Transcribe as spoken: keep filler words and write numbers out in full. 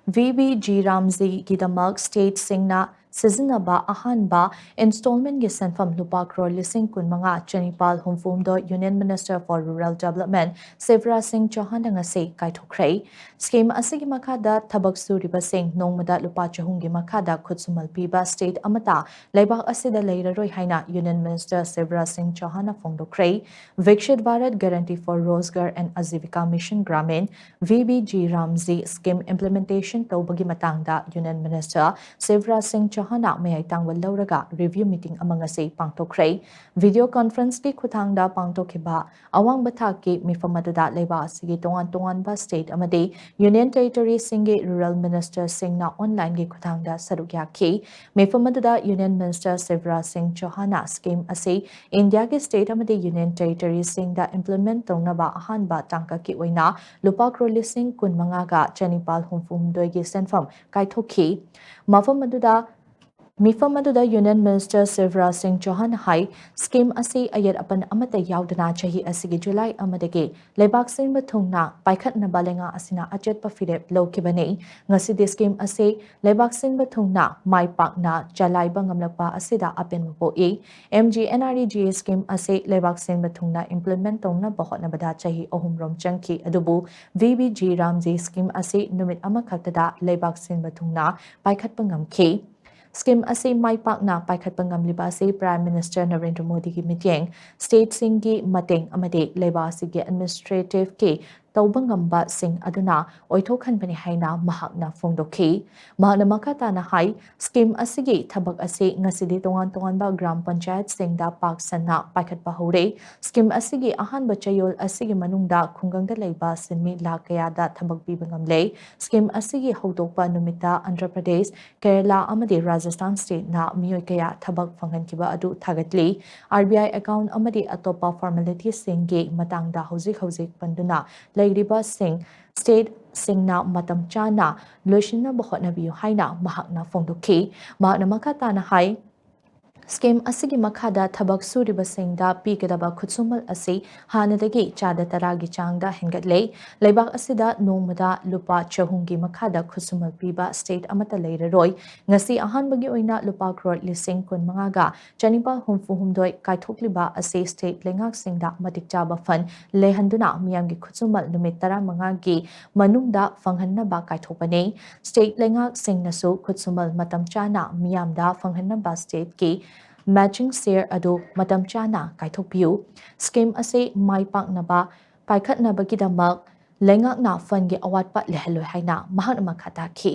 V B G ꯔꯥꯝꯖꯤꯒꯤꯗꯃꯛ stateꯁꯤꯡꯅ ꯁꯤꯖꯤꯟꯅꯕ ꯑꯍꯥꯟꯕ installmentꯀꯤ ꯁꯦꯟꯐꯝ ꯂꯨꯄꯥ ꯀ꯭ꯔꯣꯔ ꯂꯤꯁꯤꯡ ꯀꯨꯟꯃꯉꯥ ꯆꯅꯤꯄꯥꯜ ꯍꯨꯝꯐꯨꯍꯨꯝꯗꯣꯏ Union Minister for Rural Development Shivraj Singh ꯆꯧꯍꯥꯟꯅ ꯉꯁꯤ ꯀꯥꯏꯊꯣꯛꯈ꯭ꯔꯦ꯫ Scheme ꯑꯁꯤꯒꯤ ꯃꯈꯥꯗ ꯊꯕꯛ ꯁꯨꯔꯤꯕꯁꯤꯡ ꯅꯣꯡꯃꯗ ꯂꯨꯄꯥ ꯆꯍꯨꯝꯒꯤ ꯃꯈꯥꯗ ꯈꯨꯠꯁꯨꯃꯜ ꯄꯤꯕ state ꯑꯃꯠꯇ ꯂꯩꯕꯥꯛ ꯑꯁꯤꯗ ꯂꯩꯔꯔꯣꯏ ꯍꯥꯏꯅ Union Minister ꯁꯤꯕꯔꯥꯖ ꯁꯤꯡ ꯆꯧꯍꯥꯟꯅ ꯐꯣꯡꯗꯣꯛꯈ꯭ꯔꯦ꯫ Vikshit Bharat Guarantee for Rozgar and Ajeevika Mission Gramin, V B G Ramji scheme implementation ꯇꯧꯕꯒꯤ ꯃꯇꯥꯡꯗ Union Minister ꯁꯤꯕꯔꯥꯖ ꯁꯤꯡ ꯆꯧꯍꯥꯟꯅ ꯃꯌꯥꯏ ꯇꯥꯡꯕ ꯂꯧꯔꯒ review meeting ꯑꯃ ꯉꯁꯤ ꯄꯥꯡꯊꯣꯛꯈ꯭ꯔꯦ꯫ Video conferenceꯀꯤ ꯈꯨꯠꯊꯥꯡꯗ ꯄꯥꯡꯊꯣꯛꯈꯤꯕ ꯑꯋꯥꯡꯕ ꯊꯥꯛꯀꯤ ꯃꯤꯐꯝ ꯑꯗꯨꯗ ꯂꯩꯕꯥꯛ ꯑꯁꯤꯒꯤ ꯇꯣꯉꯥꯟ ꯇꯣꯉꯥꯟꯕ state ꯑꯃꯗꯤ Union Territoryꯁꯤꯡꯒꯤ Rural Ministerꯁꯤꯡꯅ onlineꯒꯤ ꯈꯨꯠꯊꯥꯡꯗ ꯁꯔꯨꯛ ꯌꯥꯈꯤ꯫ ꯃꯤꯐꯝ ꯑꯗꯨꯗ Union Minister Shivraj Singh ꯆꯧꯍꯥꯟꯅ scheme ꯑꯁꯤ ꯏꯟꯗꯤꯌꯥꯒꯤ state ꯑꯃꯗꯤ Union Territoryꯁꯤꯡꯗ implement ꯇꯧꯅꯕ ꯑꯍꯥꯟꯕ ꯇꯥꯡꯀꯛꯀꯤ ꯑꯣꯏꯅ ꯂꯨꯄꯥ ꯀ꯭ꯔꯣꯔ ꯂꯤꯁꯤꯡ ꯀꯨꯟꯃꯉꯥꯒ ꯆꯅꯤꯄꯥꯜ ꯍꯨꯝꯐꯨꯍꯨꯝꯗꯣꯏꯒꯤ ꯁꯦꯟꯐꯝ ꯀꯥꯏꯊꯣꯛꯈꯤ꯫ ꯃꯐꯝ ꯑꯗꯨꯗ ꯃꯤꯐꯝ ꯑꯗꯨꯗ Union Minister ꯁꯤꯕꯔꯥꯖ ꯁꯤꯡ ꯆꯧꯍꯥꯟꯅ ꯍꯥꯏ, scheme ꯑꯁꯤ ꯑꯌꯦꯠ ꯑꯄꯟ ꯑꯃꯠꯇ ꯌꯥꯎꯗꯅ ꯆꯍꯤ ꯑꯁꯤꯒꯤ ꯖꯨꯂꯥꯏ ꯑꯃꯗꯒꯤ ꯂꯩꯕꯥꯛ ꯁꯤꯟꯕ ꯊꯨꯡꯅ ꯄꯥꯏꯈꯠꯅꯕ ꯂꯩꯉꯥꯛ ꯑꯁꯤꯅ ꯑꯆꯦꯠꯄ ꯐꯤꯔꯦꯞ ꯂꯧꯈꯤꯕꯅꯤ꯫ ꯉꯁꯤꯗꯤ scheme ꯑꯁꯤ ꯂꯩꯕꯥꯛ ꯁꯤꯟꯕ ꯊꯨꯡꯅ ꯃꯥꯏ ꯄꯥꯛꯅ ꯆꯂꯥꯏꯕ ꯉꯝꯂꯛꯄ ꯑꯁꯤꯗ ꯑꯄꯦꯟꯕ ꯄꯣꯛꯏ꯫ M G N R E G A scheme ꯑꯁꯤ ꯂꯩꯕꯥꯛ ꯁꯤꯟꯕ ꯊꯨꯡꯅ implement ꯇꯧꯅꯕ ꯍꯣꯠꯅꯕꯗ ꯆꯍꯤ ꯑꯍꯨꯝꯔꯣꯝ ꯆꯪꯈꯤ, ꯑꯗꯨꯕꯨ V B G Ramji scheme ꯑꯁꯤ ꯅꯨꯃꯤꯠ ꯑꯃꯈꯛꯇꯗ ꯂꯩꯕꯥꯛ ꯁꯤꯟꯕ ꯊꯨꯡꯅ ꯄꯥꯏꯈꯠꯄ ꯉꯝꯈꯤ꯫ Scheme ꯑꯁꯤ ꯃꯥꯏ ꯄꯥꯛꯅ ꯄꯥꯏꯈꯠꯄ ꯉꯝꯂꯤꯕ ꯑꯁꯤ Prime Minister ꯅꯔꯦꯟꯗ꯭ꯔ ꯃꯣꯗꯤꯒꯤ ꯃꯤꯠꯌꯦꯡ, stateꯁꯤꯡꯒꯤ ꯃꯇꯦꯡ ꯑꯃꯗꯤ ꯂꯩꯕꯥꯛ ꯑꯁꯤꯒꯤ administrativeꯀꯤ ꯇꯧꯕ ꯉꯝꯕꯁꯤꯡ ꯑꯗꯨꯅ ꯑꯣꯏꯊꯣꯛꯍꯟꯕꯅꯤ ꯍꯥꯏꯅ ꯃꯍꯥꯛꯅ ꯐꯣꯡꯗꯣꯛꯈꯤ꯫ ꯃꯍꯥꯛꯅ ꯃꯈꯥ ꯇꯥꯅ ꯍꯥꯏ, scheme ꯑꯁꯤꯒꯤ ꯊꯕꯛ ꯑꯁꯤ ꯉꯁꯤꯗꯤ ꯇꯣꯉꯥꯟ ꯇꯣꯉꯥꯟꯕ ꯒ꯭ꯔꯥꯝ ꯄꯟꯆꯥꯌꯠꯁꯤꯡꯗ ꯄꯥꯛ ꯁꯟꯅ ꯄꯥꯏꯈꯠꯄ ꯍꯧꯔꯦ꯫ Scheme ꯑꯁꯤꯒꯤ ꯑꯍꯥꯟꯕ ꯆꯌꯣꯜ ꯑꯁꯤꯒꯤ ꯃꯅꯨꯡꯗ ꯈꯨꯡꯒꯪꯗ ꯂꯩꯕ ꯁꯤꯟꯃꯤ ꯂꯥꯈ ꯀꯌꯥꯗ ꯊꯕꯛ ꯄꯤꯕ ꯉꯝꯂꯦ꯫ Scheme ꯑꯁꯤꯒꯤ ꯍꯧꯗꯣꯛꯄ ꯅꯨꯃꯤꯠꯇ ꯑꯟꯙ꯭ꯔ ꯄ꯭ꯔꯗꯦꯁ, ꯀꯦꯔꯂꯥ ꯑꯃꯗꯤ ꯔꯥꯖꯁꯊꯥꯟ stateꯅ ꯃꯤꯑꯣꯏ ꯀꯌꯥ ꯊꯕꯛ ꯐꯪꯍꯟꯈꯤꯕ ꯑꯗꯨ ꯊꯥꯒꯠꯂꯤ꯫ R B I account ꯑꯃꯗꯤ ꯑꯇꯣꯞꯄ formalityꯁꯤꯡꯒꯤ ꯃꯇꯥꯡꯗ ꯍꯧꯖꯤꯛ ꯍꯧꯖꯤꯛ ꯄꯟꯗꯨꯅ ꯂꯩꯔꯤꯕꯁꯤꯡ stateꯁꯤꯡꯅ ꯃꯇꯝ ꯆꯥꯅ ꯂꯣꯏꯁꯤꯟꯅꯕ ꯍꯣꯠꯅꯕꯤꯌꯨ ꯍꯥꯏꯅ ꯃꯍꯥꯛꯅ ꯐꯣꯡꯗꯣꯛꯈꯤ꯫ ꯃꯍꯥꯛꯅ ꯃꯈꯥ ꯇꯥꯅ ꯍꯥꯏ, ꯁ꯭ꯀꯤꯝ ꯑꯁꯤꯒꯤ ꯃꯈꯥꯗ ꯊꯕꯛ ꯁꯨꯔꯤꯕꯁꯤꯡꯗ ꯄꯤꯒꯗꯕ ꯈꯨꯠꯁꯨꯃꯜ ꯑꯁꯤ ꯍꯥꯟꯅꯗꯒꯤ ꯆꯥꯗ ꯇꯔꯥꯒꯤ ꯆꯥꯡꯗ ꯍꯦꯟꯒꯠꯂꯦ꯫ ꯂꯩꯕꯥꯛ ꯑꯁꯤꯗ ꯅꯣꯡꯃꯗ ꯂꯨꯄꯥ ꯆꯍꯨꯝꯒꯤ ꯃꯈꯥꯗ ꯈꯨꯠꯁꯨꯃꯜ ꯄꯤꯕ ꯁ꯭ꯇꯦꯠ ꯑꯃꯠꯇ ꯂꯩꯔꯔꯣꯏ꯫ ꯉꯁꯤ ꯑꯍꯥꯟꯕꯒꯤ ꯑꯣꯏꯅ ꯂꯨꯄꯥ ꯀ꯭ꯔꯣꯔ ꯂꯤꯁꯤꯡ ꯀꯨꯟ ꯃꯉꯥꯒ ꯆꯅꯤꯄꯥꯜ ꯍꯨꯝꯐꯨ ꯍꯨꯝꯗꯣꯏ ꯀꯥꯏꯊꯣꯛꯂꯤꯕ ꯑꯁꯤ ꯁ꯭ꯇꯦꯠ ꯂꯩꯉꯥꯛꯁꯤꯡꯗ ꯃꯇꯤꯛ ꯆꯥꯕ ꯐꯟ ꯂꯩꯍꯟꯗꯨꯅ ꯃꯤꯌꯥꯝꯒꯤ ꯈꯨꯠꯁꯨꯃꯜ ꯅꯨꯃꯤꯠ ꯇꯔꯥꯃꯉꯥꯒꯤ ꯃꯅꯨꯡꯗ ꯐꯪꯍꯟꯅꯕ ꯀꯥꯏꯊꯣꯛꯄꯅꯤ꯫ ꯁ꯭ꯇꯦꯠ ꯂꯩꯉꯥꯛꯁꯤꯡꯅꯁꯨ ꯈꯨꯠꯁꯨꯃꯜ ꯃꯇꯝ ꯆꯥꯅ ꯃꯤꯌꯥꯝꯗ ꯐꯪꯍꯟꯅꯕ ꯁ꯭ꯇꯦꯠꯀꯤ ꯃꯦꯆꯤꯡ ꯁꯦꯌꯔ ꯑꯗꯨ ꯃꯇꯝ ꯆꯥꯅ ꯀꯥꯏꯊꯣꯛꯄꯤꯌꯨ꯫ ꯁ꯭ꯀꯤꯝ ꯑꯁꯤ ꯃꯥꯏ ꯄꯥꯛꯅꯕ ꯄꯥꯏꯈꯠꯅꯕꯒꯤꯗꯃꯛ ꯂꯩꯉꯥꯛꯅ ꯐꯟꯒꯤ ꯑꯋꯥꯠꯄ ꯂꯩꯍꯜꯂꯣꯏ ꯍꯥꯏꯅ ꯃꯍꯥꯛꯅ ꯃꯈꯥ ꯇꯥꯈꯤ꯫